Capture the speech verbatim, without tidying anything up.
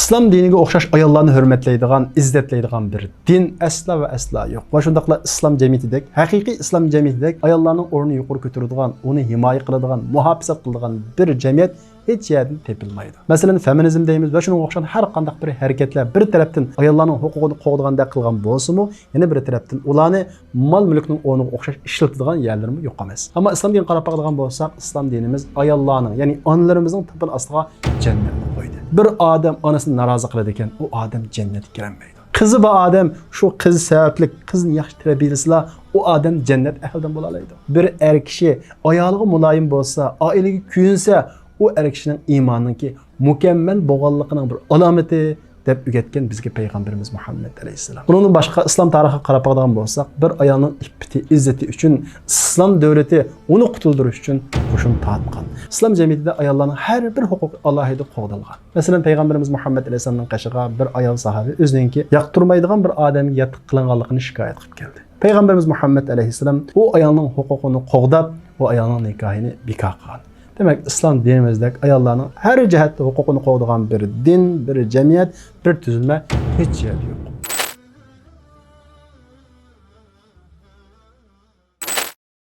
ئىسلام دىنىگە ئوخشاش ئاياللارنى ھۆرمەتلەيدىغان، ئىززەتلەيدىغان بىر دىن ئەسلا ۋە ئەسلا يوق. ۋە شۇنداقلا ئىسلام جەمئىيىتىدەك، ھەقىقىي ئىسلام جەمئىيىتىدەك ئاياللارنىڭ ئورنىنى يۇقىرى كۆتۈرىدىغان، ئۇنى ھىمايە قىلىدىغان، مۇھاپىزەت قىلىدىغان بىر جەمئىيەت ھېچ يەردىن تېپىلمايدۇ. مەسىلەن، فېمىنىزم دەيمىز ۋە شۇنىڭغا ئوخشىغان ھەر قانداق بىر ھەرىكەتلەر بىر تەرەپتىن ئاياللارنىڭ ھوقۇقىنى قوغدىغاندەك قىلغان بولسىمۇ، يەنە بىر تەرەپتىن ئۇلارنى مال-مۈلۈكنىڭ ئورنىغا ئوخشاش ئىشلىتىدىغان يەرلىرىمۇ يوق ئەمەس. ئەمما ئىسلام دىنىغا قاراپ باقىدىغان بولساق، ئىسلام دىنىمىز ئاياللارنىڭ، يەنى ئانىلىرىمىزنىڭ تاپىنى ئاستىغا جەننەتنى قويدى. بىر ئادەم ئانىسىنى نارازى قىلىدىكەن، ئۇ ئادەم جەننەتكە كىرەلمەيدۇ. قىزى بار ئادەم شۇ قىز سەۋەبلىك قىزنى ياخشى تەربىيەلىسىلا، ئۇ ئادەم جەننەت ئەھلىدىن بولالايدۇ. بىر ئەر كىشى ئايالىغا مۇلايىم بولسا، ئائىلىگە كۆيۈنسە، ئۇ ئەر كىشىنىڭ ئىمانىنىڭكى مۇكەممەل بولغانلىقىنىڭ بىر ئالامىتى، دەپ ئۆگەتكەن بىزگە پەيغەمبىرىمىز مۇھەممەد ئەلەيھىسسالام. بۇنىڭدىن باشقا ئىسلام تارىخىغا قاراپ باقىدىغان بولساق، بىر ئايالنىڭ ئىپپىتى، ئىززىتى ئۈچۈن ئىسلام دۆلىتى ئۇنى قۇتۇلدۇرۇش ئۈچۈن قوشۇن تارتقان. ئىسلام جەمئىيىتىدە ئاياللارنىڭ ھەر بىر ھوقۇقى ئالاھىدە قوغدالغان. مەسىلەن، پەيغەمبىرىمىز مۇھەممەد ئەلەيھىسسالامنىڭ قېشىغا بىر ئايال ساھابى ئۆزىنىڭكى ياقتۇرمايدىغان بىر ئادەمگە ياتلىق قىلىنغانلىقىنى شىكايەت قىلىپ كەلدى. پەيغەمبىرىمىز مۇھەممەد ئەلەيھىسسالام ئۇ ئايالنىڭ ھوقۇقىنى قوغداپ، ئۇ ئايالنىڭ نىكاھىنى بىكار قىلغان. دېمەك، ئىسلام دىنىمىزدەك ئاياللارنىڭ ھەر جەھەتتە ھوقۇقىنى قوغدىغان بىر دىن، بىر جەمئىيەت، بىر تۈزۈلمە ھېچ يەردە يوق.